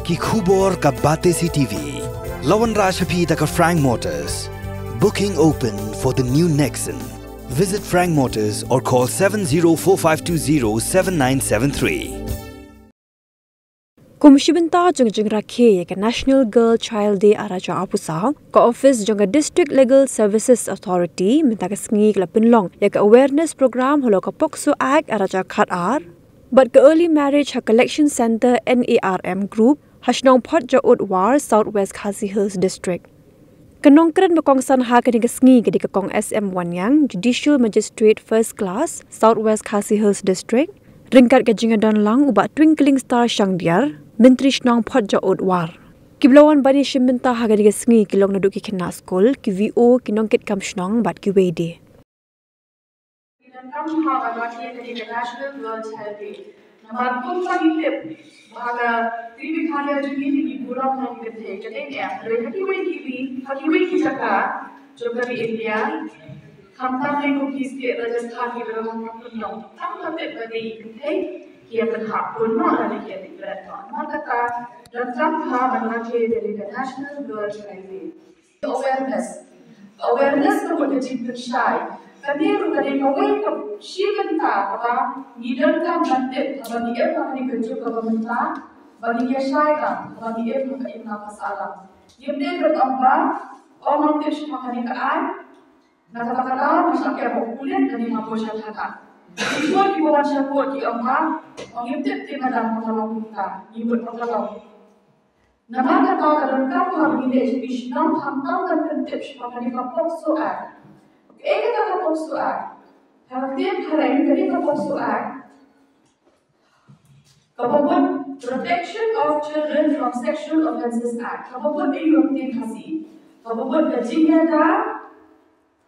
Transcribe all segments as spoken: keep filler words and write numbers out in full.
Ki khubor ka Batesi T V. La wanrah sha phi da ka Frank Motors. Booking open for the new Nexon. Visit Frank Motors or call seven zero four five two zero seven nine seven three. Kum shi bynta jong ka jingrakhe ïa ka National Girl Child Day ar hajar arphew saw, ka office jong ka District Legal Services Authority mynta ka sngi ka la pynlong ïa ka awareness program halor ka POCSO Act ar hajar khatar bad ka Early Marriage ha Collection Centre, N A R M Group, ha shnong Photjaud War, South West Khasi Hills District. Ka nongkren ba kongsan ha kane ka sngi ka dei ka Kong S M Wanniang, Judicial Magistrate First Class, South West Khasi Hills District, ryngkat ka jingïadon lang u Bah Twinkling Star Shangdiar, Myntri Shnong Photjaud War. Kiba la wan ban ïashim bynta ha kane ka sngi ki long naduh ki khynnah skul, ki V O, ki nongkitkam shnong bad kiwei de. Ngi donkam ha ban rakhe ïa ka National Girl Child Day. Namar kumba ngi tip ba ha ka Meghalaya jong ngi ngi burom ha ki kynthei. Ka dei ne em? Hynrei ha kiwei ki ri, ha kiwei ki jaka jong ka ri India, khamtam ne kum ki state Rajasthan kiba don ha ka pynlong, tang ba tip ba dei ki kynthei ki ïa pynhap bun noh lane ki ïa leit bret noh. Namar kata donkam ha ban rakhe ïa ka National Girl Child Day. Awareness. Awareness ka mut ka jingpynshai. Kane ruh ka dei kawei ka shi bynta kaba ngi donkam ban tip haba ngi im ha kane ka juk kaba mynta, ba ngin ïa shai lang haba ngi im ha ka imlang ka sahlang. Ngim dei ban ong ba, ong, ngam tip shuh ha kane ka aiñ, na kata ka daw nga shah kyrpad ha u pulit lane nga buh sha thana. Ki khun kiba wan sha court ki ong ba, ong, ngim tip te madam, ba ka long kumta, ngi mut ba ka long. Namar kata ka donkam ba ngi leh sha ki shnong khamtam ban pyntip shaphang kane ka POCSO Act. Kaei kata ka POCSO Act? Ha ka ktien phareng kane ka POCSO Act kaba mut Protection of Children from Sexual Offences Act. Kaba mut, ïa ka ktien Khasi, kaba mut ka jingïada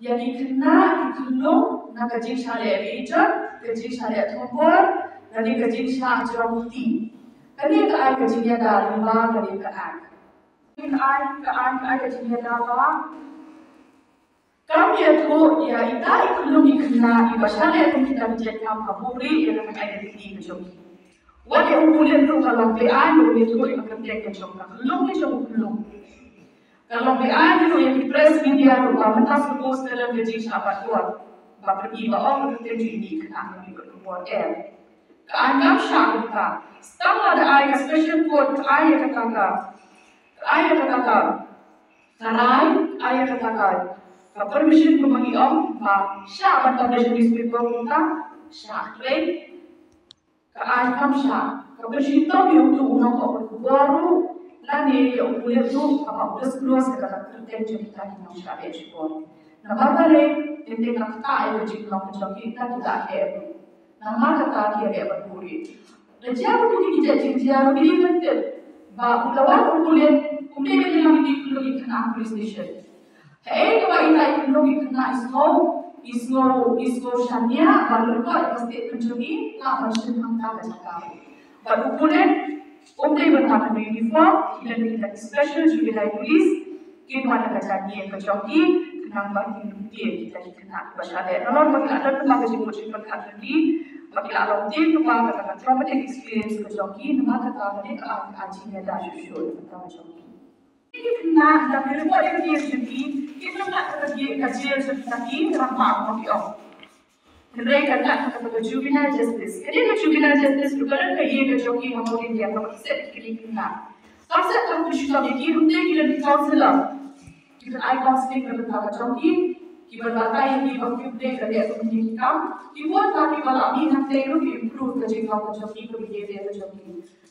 ïa ki khynnah ki khyllung na ka jingshah leh beijot, ka jingshah leh thombor, lane ka jingshah jrong kti. Kane ka ai ka jingïada lyngba kane ka aiñ. Ka aiñ, ka aiñ, ka aiñ ka jingïada ba kam ïathuh ïa ita i khyllung i khynnah iba shah leh kum kita ki jait kam, ka buhrieh ïa ka identity ka jong ki. Wat ïa u pulit ruh ka long be-aiñ ba u ïathuh ïa ka kyrteng ka jong ka khyllung ka jong u khyllung. Ka long be-aiñ ruh ïa ki press media ruh ba mynta suppose ka don ka jingshah bat bor, ba pyrkhat ba ong ka kyrteng jong ine i khynnah ka mih bad ka bor. Em. Ka aiñ kam shah kumta. Tang lada ai ka special court ka ai ïa kata ka, ka ai ïa kata ka, ka rai, ka ai ïa kata ka, ka permission kumba ngi ong ba shah ban publish newspaper kumta, shah trei. Ka aiñ kam shah. Ka pynshitom ïa uto u nongkoh khubor ruh lane ïa u pulit ruh kaba u disclose ïa kata ka kyrteng jong kita ki nongshah leh shibor. Namar balei? Teng teng ka ktah ïa ka jinglong ka jong kita ki la heh ruh. Namar kata ki ïaleh bad buhrieh. Da jia ruh kine ki jait jingjia ruh ngi dei ban tip ba u la wan u pulit, um dei ban ïalam ïa ki khyllung ki khynnah ha police station. Hynrei kaba ita i khyllung i khynnah i sngew, i sngew, i sngew shaniah ban record ïa ka statement jong ngi, lah ban shim hangta ka jaka. Bad u pulit um dei ban wan ha ka uniform, ki don kita ki special juvenile police, kin wan ha ka jaka ka jong ki, khnang ba kin lute ïa kita ki khynnah kiba shah leh. Nalor ba ki la don kumba ka jingmut jingpyrkhat jong ki, ba ki la long tip kumba kata ka traumatic experience ka jong ki, namar kata ka dei ka, ka jingïada shuh shuh ka jong ki. Ki khynnah da ki report ïa ka case jong ki, kin ym ngat ka, ka jail jong kita ki rangbah kumba ki ong. Hynrei kan ngat kata ka juvenile justice. Ka dei ka juvenile justice ruh ka don ka ïing ka jong ki ha Mawlynrei kaba ki set ki khynnah. Kam set kam pynshoi ïa ki, ym dei ki don ki counselor kiban ai counselling na ka bynta ka jong ki, kiban batai ïa ki ba kim dei ban leh kumne ki kam. Ki bun ta kiba la mih hangtei ruh ki improve ka jinglong ka jong ki, ka behavior ka jong ki.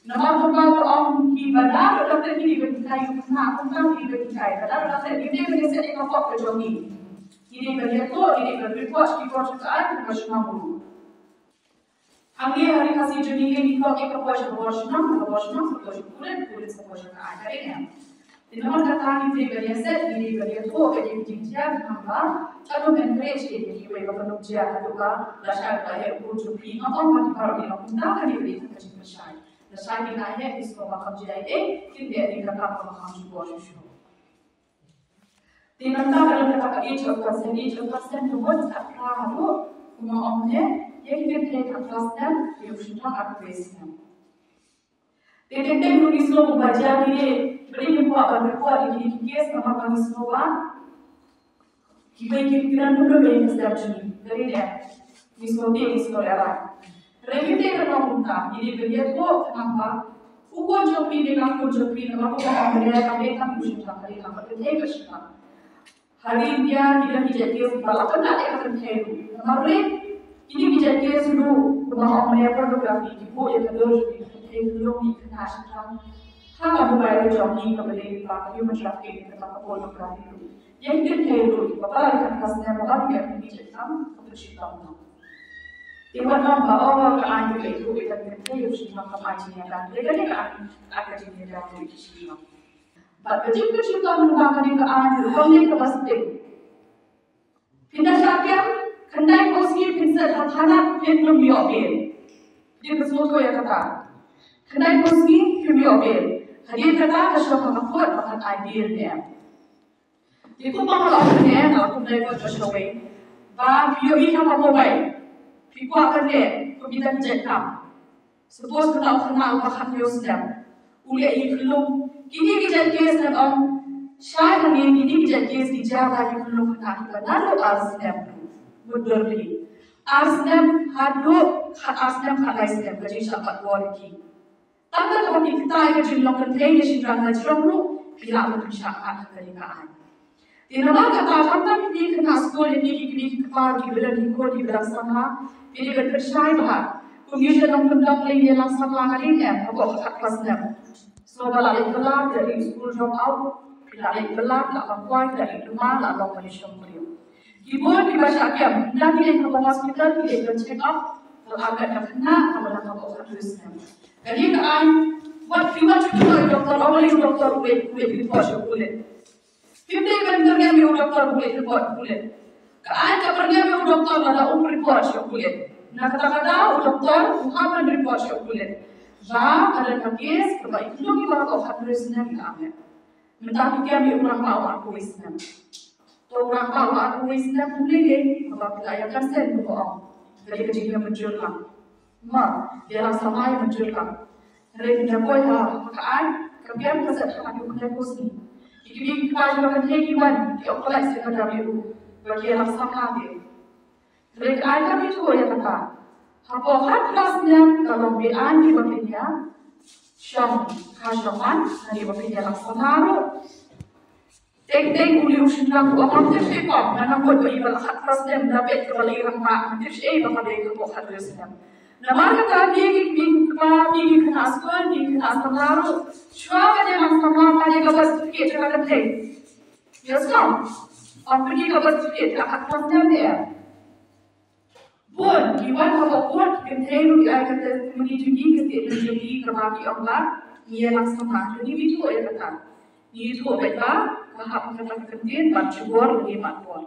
Namar kumba ka ong, kiba da ruh lynter ki dei ban hikai, u khynnah kumta ki dei ban hikai. Ba da ruh lynter ki dei ban ïaset ïa ka pop ka jong ki. Ki dei ban ïathuh, ki dei ban report, ki por jong ka aiñ, ka shnong ruh. Hangne ha Ri Khasi jong ngi ngi kwah ïa ka por sha ka bor shnong, ka bor shnong sa kwah sha u pulit, pulit sa kwah sha ka aiñ, ka dei ne em? Te namar kata ngi dei ban ïaset, ngi dei ban ïathuh ïa ki jingjia, khnang ba kan ym encourage ïa kiwei ba kan ym jia haduh ba lashai ba heh u jong phi. Ngam ong ba ki baroh ki long kumta, ka dei ka dei ka jingpynshai. Lashai ki la heh, ki sngew ba kam jia ei ei, kin leh ïa ka kam kaba kham shukor shuh shuh. Te mynta ka long kata ka age of consent, age of consent ka mut khatphra haduh, kumba ong ne, ïa ki kynthei khatphra snem, ïa u shynrang arphew wei snem. Te teng teng ruh ngi sngew ba jia kine, ba dei ngi kwah ban report ïa kine ki case namar ba ngi sngew ba kiwei ki kren ruh ba ïa ka step jong ngi. Ka dei ne ngi sngew te ngi sngew era. Hynrei kine ka long kumta, ngi dei ban ïathuh khnang ba u khun jong phi ne ka khun jong phi namar ba ka ong ba dei ka dei ka u shynrang, ka dei ka ba ka dei ka shynrang. Hadien ïa ki dang ki jait case ba la pynah ïa ka kynthei ruh. Namar ri kine ki jait case ruh kumba ong ïa pornography ki buh ïa ka dur jong ki kynthei ruh ki khynnah shynrang. Ha ka mobile jong ki kaba dei ba ka human trafficking kata ka pornography ruh. Ïa ki kynthei ruh kiba palat khatphra snem ba ki ïa ki jait kam ka pynshittom noh. Te wat ong ba oh ka aiñ ka ithuh ïa ka kynthei ruh shittom ka aiñ jingïada. Te ka dei ka aiñ ka jingïada ruh ki shittom. Bad ka jingpynshitom lyngba kane ka aiñ ruh ka dei kaba sting. Phin da shah kem, khyndai phew sngi phin set ha thana phin ym ïoh bail. Phi dei ban sngewthuh ïa kata. Khyndai phew sngi phim ïoh bail. Hadien kata ka shong ha ka court ba kan ai bail ne em. Te kumba nga la ong ne em, nga la kumne ko Joshua Wei. Ba phi ïohi ha ka mobile. Phi kwah ban leh kumta ki jait kam. Suppose kata u khynnah uba khathynñiew snem u leh ïa ki khyllung. Kine ki jait case ngan ong shai hangne, kine ki jait case ki jia ha ki khyllung khynnah kiba naduh ar snem. Mutdur phi. Ar snem haduh khat ar snem khatlai snem ka jingshah batbor ïa ki. Tang kata phi ktah ïa ka jinglong kynthei ne shynrang ha jrong ruh phi lah ban pynshah ha kane ka aiñ. Te namar kata khamtam ïa phi ki khynnah skul, ïa phi ki kmie ki kpa, kiba don ki khun kiba dang samla, phi dei ban pynshai bha. Kum ïa ka nongkyndong leit ïalang samla ka dei em hapoh ka khatphra snem. Sngewbha la leit bylla, phi la leit skul drop out, phi la leit bylla, phi la long kwai, phi la leit duma, la long ba dei shongbriew. Ki bun kiba shah kem, ynda ki leit hapoh hospital, ki leit ban check up, la arngut ka khynnah kaba dang hapoh khathynriew snem. Kane ka aiñ, wat phi wat shu pynlong ïa u doktor, ong lei u doktor u leit, u leit report sha u pulit. Phim dei ban pynrem ïa u doktor u leit report sha u pulit. Ka aiñ ka pynrem ïa u doktor lada um report sha u pulit. Na kata ka daw u doktor u hap ban report sha u pulit ba ka don ka case kaba i khyllung iba hapoh khathynriew snem i la mih. Mynta phi kem ïa u rangbah uba arphew snem. To u rangbah uba arphew snem um lei lei, haba phi la ïa consent kumba ong. Ka dei ka jingïamynjur lang. Ma, ïalang samla ïamynjur lang. Hynrei phin da poi ha ka aiñ, ka biang ka set ha ka khyndai phew sngi. Ki kmie ki kpa jong ka kynthei ki wan, ki ong pynlait sha ka dam ïa u ba ki ïalang samla te. Hynrei ka aiñ kam ïathuh ïa kata. Hapoh khatphra snem ka long be-aiñ ïa ba phin ïa shong ha shong man, ha ïa ba phin ïalang samla ruh. Teng teng u lei u shynrang u ong, ngam tip shaei, kong, nga nang mut ba i ba la khatphra snem da beit kaba la i rangbah, ngam tip shaei ba ka dei hapoh khathynriew snem. Namar kata phi ki kmie ki kpa, phi ki khynnah skul, phi ki khynnah samla ruh, shuwa ban ïalang samla pynïoh ka birth certificate jong ka kynthei. Yes, kong. Ym pynïoh ka birth certificate ka khatphra snem ne em. Bun ki wan hapoh court, ki kynthei ruh ki ai ka testimony jong ki, ka statement jong ki, kaba ki ong ba ngi ïalang samla. Ngi ïathuh ïa kata. Ngi ïathuh beit ba ka hap ha kata ka ktien ban shukor lane ban por.